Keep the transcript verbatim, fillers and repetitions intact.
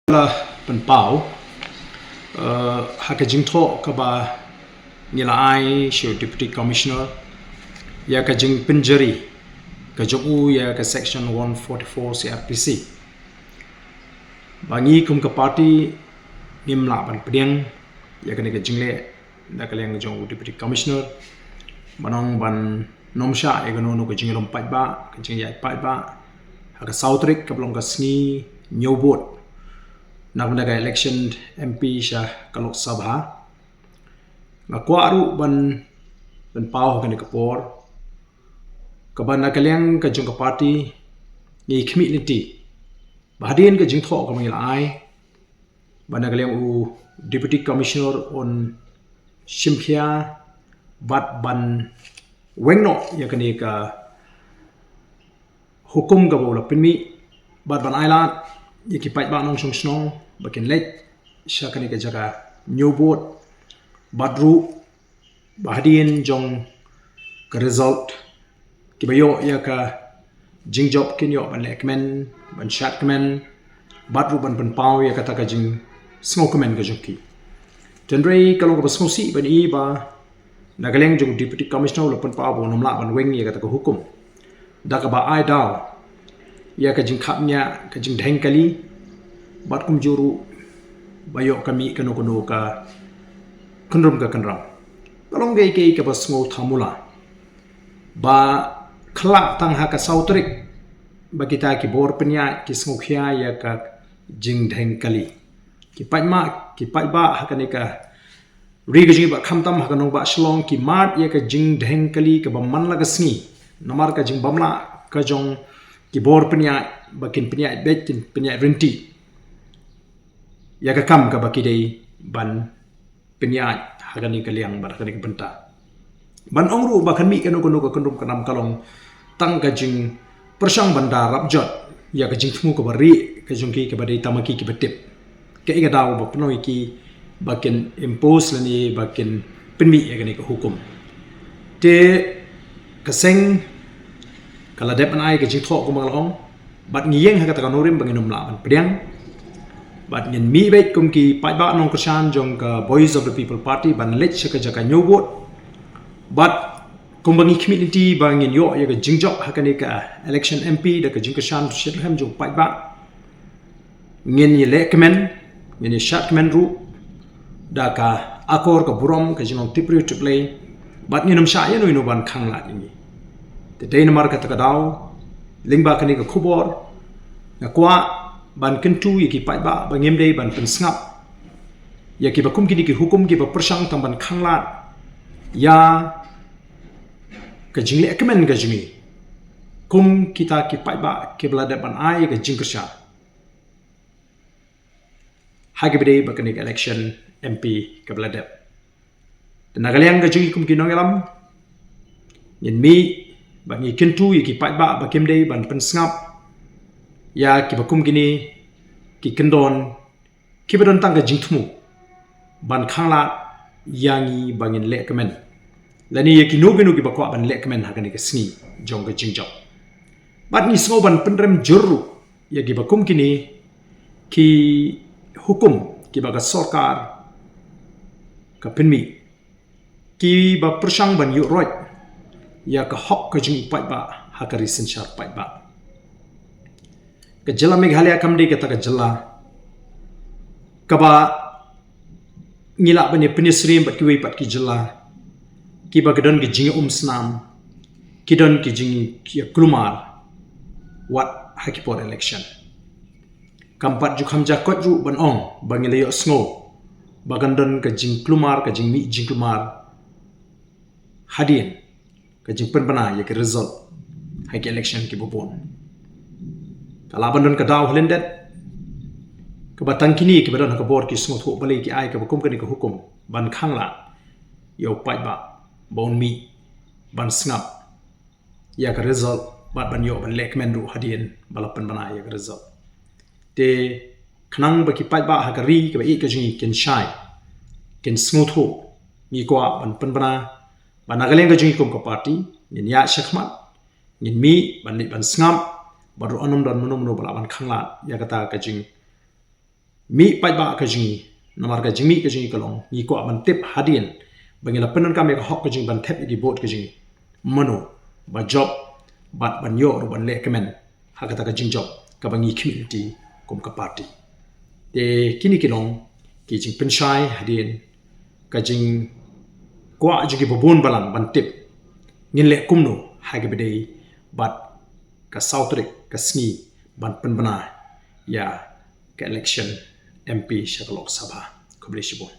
La pynpaw, eh, ha ka jingthoh kaba ngi la ai sha u Deputy Commissioner ïa ka jingpynjari ka jong u ïa ka Section one forty-four C R P C. Ba ngi kum ka party ngim lah ban pdiang ïa kane ka jingleh da ka liang jong u Deputy Commissioner, ban ong ban nym shah ïa kano kano ka jingïalum paidbah, ka jingïaid paidbah ha ka saw tarik kaba long ka sngi Hynñiewbud na ka bynta ka election M P sha ka Lok Sabha. Nga kwah ruh ban, ban pynpaw ha kane ka por kaba na ka liang ka jong ka party ngi khmih lynti ba hadien ka jingthoh kaba ngi la ai, ba na ka liang u Deputy Commissioner un shim khia bad ban weng noh ïa kane ka hukum kaba u la pynmih, bad ban ailad ïa ki paidbah nongshong shnong ba kin leit sha kane ka jaka Hynñiewbud, bad ruh ba hadien jong ka result, kiba ïoh ïa ka jingjop kin ïoh ban leh kmen, ban shad kmen, bad ruh ban pynpaw ïa kata ka jingsngewkmen ka jong ki. Hynrei ka long kaba sngewsih ban i ba na ka liang jong u Deputy Commissioner u la pynpaw ba un nym lah ban weng ïa kata ka hukum da kaba ai daw ïa ka jingkhapngiah, ka jingdheng kali, bad kumjuh ruh ba ïoh ka mih kano kano ka kynrum ka kynram. Ka long kaei kaei kaba sngewthuh mula ba khlak tang ha ka saw tarik ba kita ki bor pynïaid ki sngewkhia ïa ka jingdheng kali. Ki paidbah, ki paidbah ha kane ka ri ka jong ngi bad khamtam ha ka nongbah Shillong ki mad ïa ka jingdheng kali kaba man la ka sngi namar ka jingbymlah ka jong ki bor pynïaid ba kin pynïaid beit, kin pynïaid rynti ïa ka kam kaba ki dei ban pynïaid ha kane ka liang bad ha kane ka bynta. Ban ong ruh ba kan mih kano kano ka kynrum ka nam ka long tang ka jingpyrshang ban da rap jot ïa ka jingthmu kaba rieh ka jong ki kaba dei tang ma ki kiba tip kaei ka daw ba pynlong ïa ki ba kin impose lane ba kin pynmih ïa kane ka hukum. Te ka seng ka la dep ban ai ka jingthoh kumba nga la ong, bad ngi ïeng ha kata ka nongrim ba ngin nym lah ban pdiang. Bad ngin mih beit kum ki paidbah nongkyrshan jong ka Voice of the People Party ban leit sha ka jaka Hynñiewbud. Bad kumba ngi khmih lynti ba ngin ïoh ïa ka jingjop ha kane ka election M P da ka jingkyrshan shitrhem jong u paidbah, ngin ïa leh kmen, ngin ïa shad kmen ruh da ka akor ka burom, ka jinglong tipbriew tipblei, bad ngin nym shah ïano ïano ban khanglad ïa ngi. Te dei namar kata ka daw, lyngba kane ka khubor, nga kwah ban kyntu ïa ki paidbah ba ngim dei ban pynsngap ïa kiba kum kine ki hukum kiba pyrshang tang ban khanglad ïa ka jingleh kmen ka jong ngi kum kita ki paidbah kiba la dep ban ai ka jingkyrshan ha kaba dei ba kane ka election M P kaba la dep. Te na ka liang ka jong ngi kum ki nongïalam, ngin mih bad ngi kyntu ïa ki paidbah ba kim dei ban pynsngap ïa kiba kum kine ki kyndon kiba don tang ka jingthmu ban khanglad ïa ngi ba ngin leh kmen, lane ïa kino kino kiba kwah ban leh kmen ha kane ka sngi jong ka jingjop. Bad ngi sngew ban pynrem jur ruh ïa kiba kum kine ki hukum kiba ka sorkar ka pynmih, kiba pyrshang ban ïuh roit ïa ka hok ka jong u paidbah ha ka ri synshar paidbah. Ka jylla Meghalaya kam dei kata ka jylla kaba ngi lah ban ïa pynïasyriem bad kiwei pat ki jylla kiba ki don ki jingïaumsnam, ki don ki jingïaklumar wat ha ki por election. Kam pat ju kham ja koit ruh ban ong ba ngi la ïohsngew ba kan don ka jingklumar, ka jingmih jingklumar hadien ka jingpynbna ïa ki result ha ki election kiba bun. Ka lah ban don ka daw ha lyndet kaba tang kine kiba don ha ka bor ki sngewthuh balei ki ai kaba kum kane ka hukum ban khanglad ïa u paidbah ba un mih ban sngap ïa ka result bad ban ïoh ban leh kmen ruh hadien ba la pynbna ïa ka result. Te khnang ba ki paidbah ha ka ri kaba ïeit ka jong ngi kin shai, kin sngewthuh, ngi kwah ban pynbna ba na ka liang ka jong ngi kum ka party ngin ïaid shakhmat, ngin mih ban leit ban sngap bad ruh ym don mano mano ba lah ban khanglad ïa kata ka jing mih paidbah ka jong ngi, namar ka jingmih ka jong ngi ka long ngi kwah ban tip hadien ba ngi la pyndonkam ïa ka hok ka jong ngi ban thep ïa ki vote ka jong ngi, mano ba jop bad ban ïoh ruh ban leh kmen ha kata ka jingjop kaba ngi khmih lynti kum ka party. Te kine ki long ki jingpynshai hadien ka jingkwah jong kiba bun balang ban tip ngin leh kumno ha kaba dei bad ka saw tarik ka sngi ban pynbna ïa ka election M P sha ka Lok Sabha. Khublei shibun.